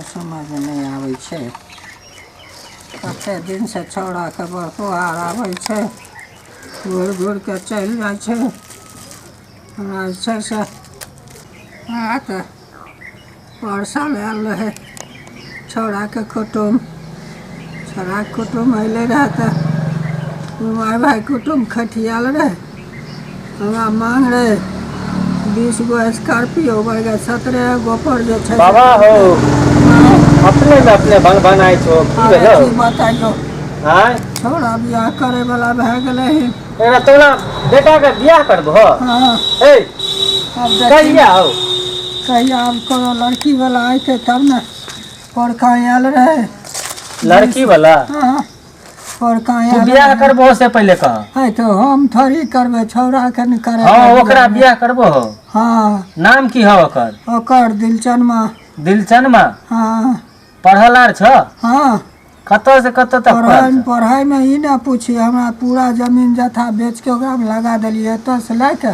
समझ नहि आबै छै। कते दिनसँ छौड़ाके बरतोहार आबै छै, घुरि घुरि कऽ चलि जाइ छै। हमरा जे छै से वएह तऽ पर साल आयल रहै छौड़ाके कुटुम। छौड़ाके कुटुम अयलै रहए तऽ माय भाय कुटुम खटियाल रहै। हमरा मांग रहै 20 गो स्कॉर्पियो, बढ़ 17 गो पर जे छै। बाबा हो, अपने में अपने बन बनाय छो की भेलो? की बताइयो। आय छौड़ा बियाह करे वाला भए गेलै हन। एकरा तोरा बेटा के बियाह करबो? हाँ। ए आब देखी। कहिया हो? कहिया आब कोनो लड़की वाला अयतै तब ने। पड़का आयल रहै लड़की वाला। हाँ, पड़का तू आयल। बियाह करबो से पहले कह। है तो हम थोड़ी करबै, छौड़ा के ने करे। हाँ, ओकरा बियाह करबो हो? हाँ। नाम की हो ओकर? ओकर दिलचनमा। दिलचनमा? हाँ। पढ़ल आर छ? हाँ। कतऽ से कतऽ तक पढ़ाइ पढ़ल छ? पढ़ाइ में ई ना पूछी, हमरा पूरा जमीन जथा बेच के ओकरा में लगा देलियै। एतऽ से लए के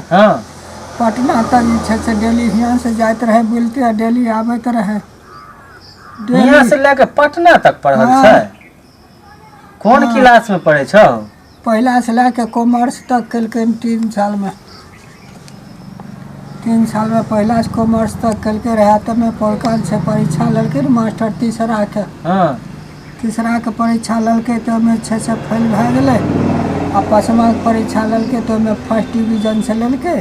पटना तक जे छै से डेली हियाँ से जाइत रहै बुलिते आ डेली आबैत रहै। हियाँ से लए के पटना तक पढ़ल हाँ। छै? कोन हाँ। क्लास में पढ़ै छौ? पहिला से लए के कॉमर्स तक केलकै 3 साल में। 3 साल में पहिला से कॉमर्स तक केलकै रहए। तमे पौरकाल छै परीक्षा लेलकै ने मास्टर तीसरा के। तीसरा के परीक्षा लेलकै तऽ ओहिमे छै से फेल भए गेलै, आ पाँचमाके परीक्षा लेलकै तऽ ओहिमे फर्स्ट डिवीजन से लेलकै।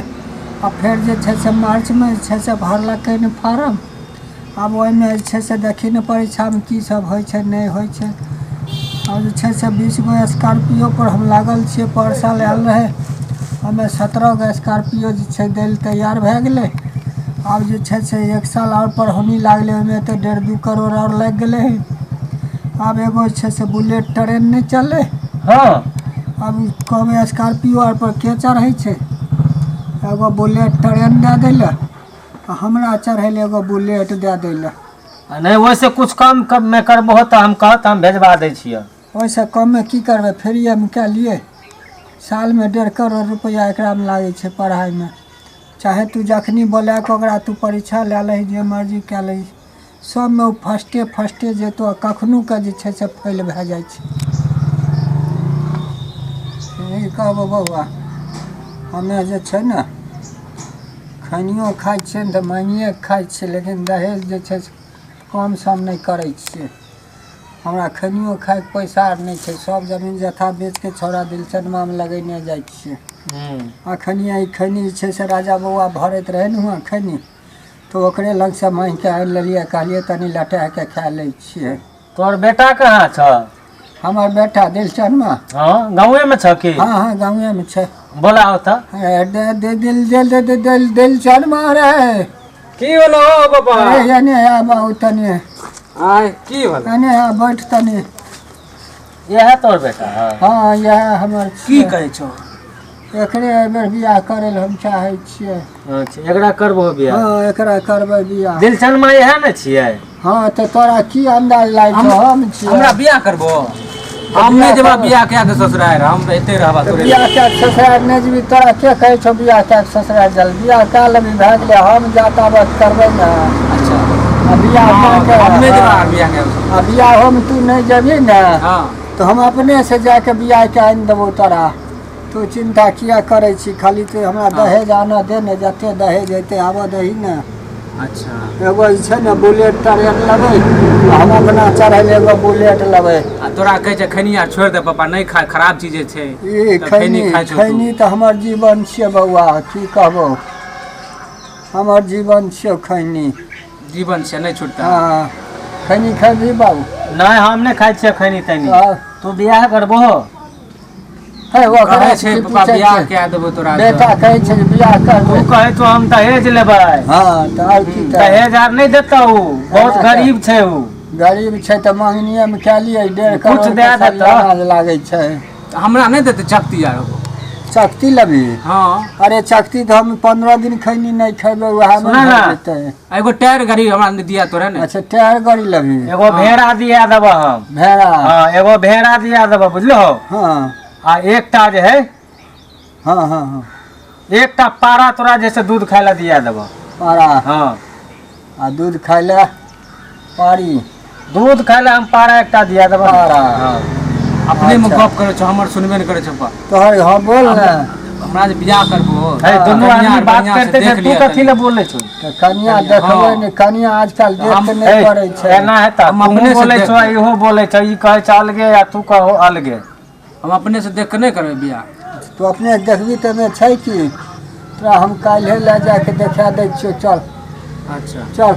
आ फेर जे छै से मार्चमे जे छै से भरलकै ने फारम। आब ओहिमे जे छै से देखी ने परीक्षामे की सब होइ छै नहि होइ छै। आब जे छै से 20 गो स्कॉर्पियो पर हम लागल छियै। पर साल आयल रहै, ओहिमे 17 गो स्कॉर्पियो जे छै दै लए तैयार भए गेलै। आब जे छै से 1 साल आओर पढ़ौनी लागलै, ओहिमे तऽ 1.5-2 करोड़ आओर लागि गेलै हन। आब एगो जे छै से बुलेट ट्रेन नहि चललै। आब कहबै स्कॉर्पियो आर पर के चढ़ै छै? एगो बुलेट ट्रेन दए दै लए आ हमरा चढ़ै लए एगो बुलेट दए दै लए। आ नहि, ओहिसे कुछ कम कम में करबहो तऽ हम कहत हम भेजबा दै छियै। ओहिसँ कममे की करबै? फ्रीएमे कए लिए। सालमे 1.5 करोड़ रुपैआ एकरामे लागै छै पढ़ाइमे। चाहे तू जखनी बोला कऽ ओकरा तू परीक्षा लए लही, जे मर्जी कए लही, सबमे ओ फर्स्टे फर्स्टे जेतौ आ कखनो के जे छै से फेल भए जाइ छै। ई कहबो बौआ, हमे जे छै ने खैनियो खाइ छियै ने तऽ माँगिए कऽ खाइ छियै, लेकिन दहेज जे छै से कम सम नहि करै छियै। हमरा खैनियो खाइके पैसा आर नहि छै। सब जमीन जथा बेचके छौड़ा दिलचनमामे लगेने जाइ छियै। अखन ई खैनी जे छै से राजा बौआ भरैत रहै ने हुआँ खैनी, तऽ ओकरे लगसँ माँगिके आनि लेलियै। कहलियै तनी लटाके खा लै छियै। तोहर बेटा कहाँ छ? हमर बेटा दिलचनमा। हाँ, गाँवे में छ की? हाँ हाँ, गाँवेमे छै। बोला हो तऽ। हे, दे दे दिल दिल दे दे दिल दिलचनमा रे। की होलो हो बाबा? अरे एने आ बाबू तनी। आय, की होलो? एने आ, बैठ तनी। इएह तोहर बेटा है? हाँ, इएह हमर की छियै। कहै छौ? एकरे एहिबेर बियाह करै लए हम चाहै छियै। अच्छा, एकरा करबो बियाह? हाँ, एकरा करबै बियाह। दिलचनमा इएह ने छियै? हाँ, तऽ तोरा की अंदाज लागै छौ? हम छियै। हमरा बियाह करबो? हम नहि जेबा बियाह कए के ससुरारि, हम एते रहबा तऽ तोरे। बियाह कए के ससुरारि नहि जेबही? तोरा के कहै छौ बियाह कए के ससुरारि जाय लए? बियाह कए लेबही, भए गेलै। हम जा ताबत करबै ने। अच्छा। आ बियाह हाँ, कए के हम नहि जेबा बियाह कए के। आ बियाहोमे तू नहि जेबही ने तऽ हम अपने से जाके बियाह के आनि देबौ तोरा। तू चिन्ता किया करै छी? खाली तू हमरा दहेज आनऽ दे ने, जते दहेज हेतै आबऽ दही ने। एगो जे छै ने बुलेट ट्रेन लेबै आ हम अपना चढ़ै लए एगो बुलेट लेबै। आ तोरा कहै छै खैनी आर छोड़ि दे पापा, नहि खा, खराब चीज छै। ई तऽ खैनी खैनी खाइ छौ तू। खैनी तऽ हमर जीवन छियै बौआ, की कहबौ, हमर जीवन छियौ खैनी। जीवन छै, नहि छूटता। हँ, खैनी खेबही बाबू? नहि, हम नहि खाइ छियै खैनी तैनी। तऽ तू बियाह करबो? हे, ओकरा कहै छै की पापा पूछै बियाह छै? कए देबो तोरा। बेटा कहै छै जे बियाह तू करबै। कहै छौ हम दहेज लेबै। हँ, तऽ आर की तऽ दहेज आर नहि देतौ उ, बहुत गरीब छै उ। गरीब छै तऽ मंगनिएमे कए लियै। 1.5 कुछ करोड़ दए के देतौ। अनाज लागै छै। हमरा नहि देतै चकती आर? चकती लेबही? हँ। अरे चकती तऽ हम 15 दिन खैनी नहि खेबै, उएहमे सुना भए ने। जेतै। आ एगो टायर गाड़ी हमरा नहि दिया तोरा ने। अच्छा, टायर गाड़ी लेबही? एगो भेड़ा दिया देबह हम। भेड़ा? हाँ, एगो भेड़ा दिया देबह, बुझलो? हाँ। आ एकटा जे है हाँ हाँ हाँ एकटा पारा तोरा जैसे दूध खाय ला दिया देबह। पारा? हाँ। आ दूध खाय लए? पारी। दूध खाय लए हम पारा एकटा दिया देबऽ। पारा। हँ। अपने में अच्छा। गप करै छौ, हमर सुनबे नहि करै छौ बा। तोहर, हँ, बोल ने। हमरा जे बियाह करबो, है, दुनू कनिया आदमी बात बढ़िआँ से करते देख छै, तू लिअ कथी तनी। लए बोलै छौ? तऽ कनिया देखबै ने, कनिया आजकल देख के नहि है, पड़ै छै। एना हेता? हम अपने तू से बोलै देख छौ, इहो बोलै छौ, ई कहै छै अलगे आ तू कहो अलगे। हम अपने से देख के नहि करबै बियाह। तू अपने देखबी तऽ एहिमे छै की, तोरा हम काल्हे लए जाके देखा दै छियौ, चल। अच्छा। चल।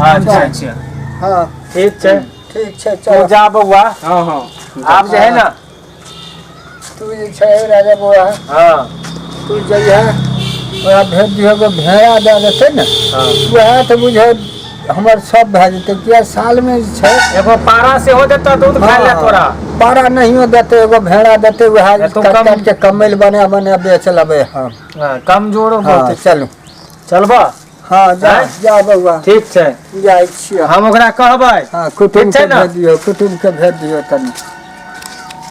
अच्छा। अच्छा। हँ। ठीक छै। ठीक छै। तू चल। जा बौआ। हँ हँ। आब जे है ने, तू जे छै राजा बौआ, तू जइहे, ओकरा भेज दिहो, एगो भेड़ा दए देतै ने, वएह तऽ बुझो हमर सब भए जेतै, किया सालमे जे छै। एगो पारा सेहो देतौ दूध खाय लए तोरा। पारा नहियो देतै, एगो भेड़ा देतै, वएह ए, तो काटि काटि के कमैल बना बना बेच लेबै हम। हँ, कमजोरो हँ। बहुत। चलू। चलबऽ? हँ, जा। आँय? जा बौआ। ठीक छै। जाइ छियै। हम ओकरा कहबै। हँ, कुटुम्ब ठीक छै के ने? भेज दियौ, कुटुम्ब के भेज दियौ तनी।